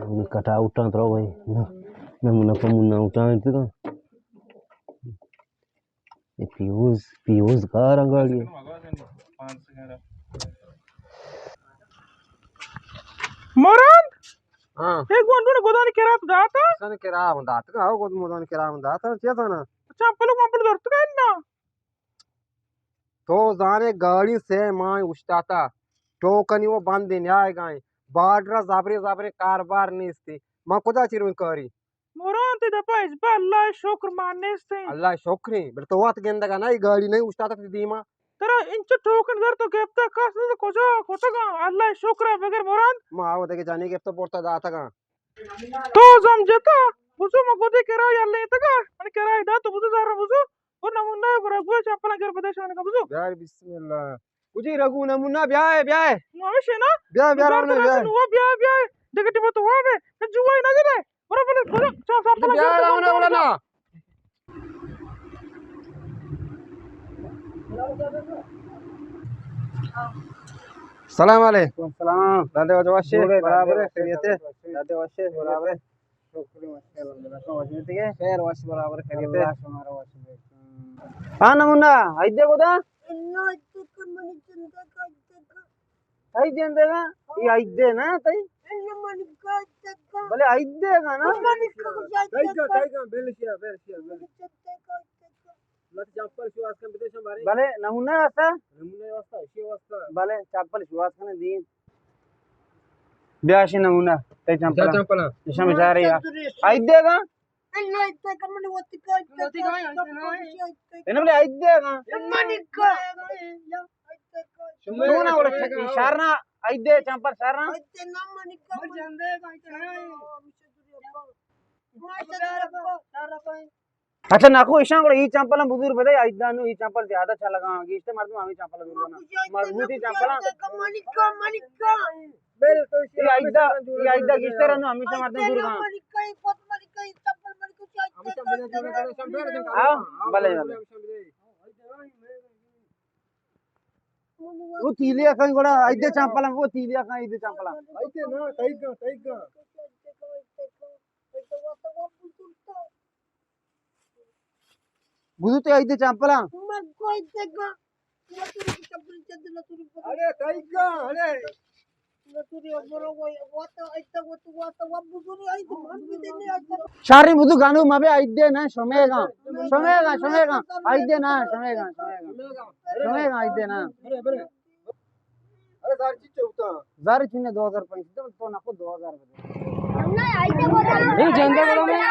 کٹا اٹھاں ترو گئے۔ نہ، نہ، نہ، نہ، اٹھاں انت کا۔ اے پیوز، پیوز کار گاڑی۔ مراد؟ ہاں۔ اے گونڈو نے گدانی کرا تو داتا؟ کسان کرا ہم داتا، او گد مدان کرا ہم داتا، چیا زانا؟ چمپل و ممپل درتگا نا؟ تو زانے گاڑی سے ماہ اشتاتا، ٹوکنی و بند نیائے گائیں، بارڈر زبرے زبرے کاربار نیستی، ما کجا چیرویں کاری؟ مراد تی دپا ہچبر اللہ شکر مان نیستیں۔ اللہ شکریں، بلے تو وت گندگا نہ، ای گاڑی نہیں اشتاتا تی دیما۔ ترا انچو ٹوکن در تو گپتا کس نہ تو کجا کتگا؟ اللہ شکر بگر مراد۔ ما آو دگہ جانی گپتا برتا داتگا۔ تو زم جتا، بزو ما گدے کرایہ لیتگا، من کرایہ دا تو بزو زارا بزو، او نمونہ گرا گوش اپنا گر بدے شان کا بزو۔ یار بسم اللہ۔ کجی رگو نمونہ بیائے، بیائے۔ نوشے نا؟ بیا، بیا، بیا، راونے، بیا۔ نو بیا، بیا۔ دیکھ ٹیم تو ہوا بے، جو ہے نہ دے۔ برو، برو، برو، چا، چا، بیا، راونے، برو نا۔ سلام علیکم۔ سلام۔ دادے واجہ واشے، جوڑے، برابر ہے، دادے خیریت ہے؟ واشے۔ دادے واشے، برابر ہے۔ شکر، وش، الحمدللہ۔ شما وش بیتگے؟ خیر، وش، برابر، خیریت ہے؟ اللہ شما را وش بیت۔ ہاں، نمونہ، عید دے گدا؟ اللہ تو کن منی زندہ کا عید دے کا۔ تئی جندے نا؟ یہ عید دے نا تئی؟ اللہ منی کا عید دے کا۔ بلے عید دے کا نا؟ منی کا عید دے کا۔ تئی کا، تئی کا، بل شیا، بل شیا، بل۔ لت چمپل شواز کن بدے شم بارے۔ بلے نمونہ واسطہ؟ نمونہ واسطہ، اشی واسطہ۔ بلے چمپل شواز کن دین۔ بیا شی نمونہ، تئی چمپل۔ چمپل۔ اشم اشارے یا۔ عید دے گا؟ اللہ عید دے گا، من وتی کا عید دے گا۔ انہوں نے عید دے گا۔ من کا۔ تو نا ولا اشارنا عید دے چمپل اشارنا۔ عید دے نا من کا۔ اچھا، ناکو ایشاں گڑا ای چمپل ہم بزور بدے، عید دانو ای چمپل زیادہ چلگا، گیشتر مردم ہمیں چمپل دور بنا۔ مضبوطی چمپل ہاں۔ ای عید دا، ای عید دا گیشتر انو ہمیشہ مردم دور بنا۔ ہاں، بلے، بلے۔ وہ تیلیا کہیں گڑا عید دے چمپل ہم، وہ تیلیا کہیں عید دے چمپل ہم۔ عید دے نا، تیگا، تیگا۔ بزو تے عید دے چمپلاں۔ ارے تائیگا، ارے۔ شاری بزو گانو مبے عید دے نا شمیگا۔ شمیگا، شمیگا۔ عید دے نا، شمیگا، شمیگا۔ شمیگا عید دے نا۔ ارے، ارے۔ ارے زار چی چوتا؟ زار چی نے دو ہزار پنچ تو نکو دو ہزار بدے۔ اے جنگل میں۔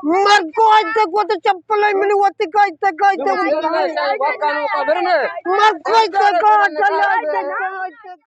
مر کو آج تک وہ تو چپل ہے، منی وتی کا آج تک، آج تک۔ مر کو آج تک، آج تک۔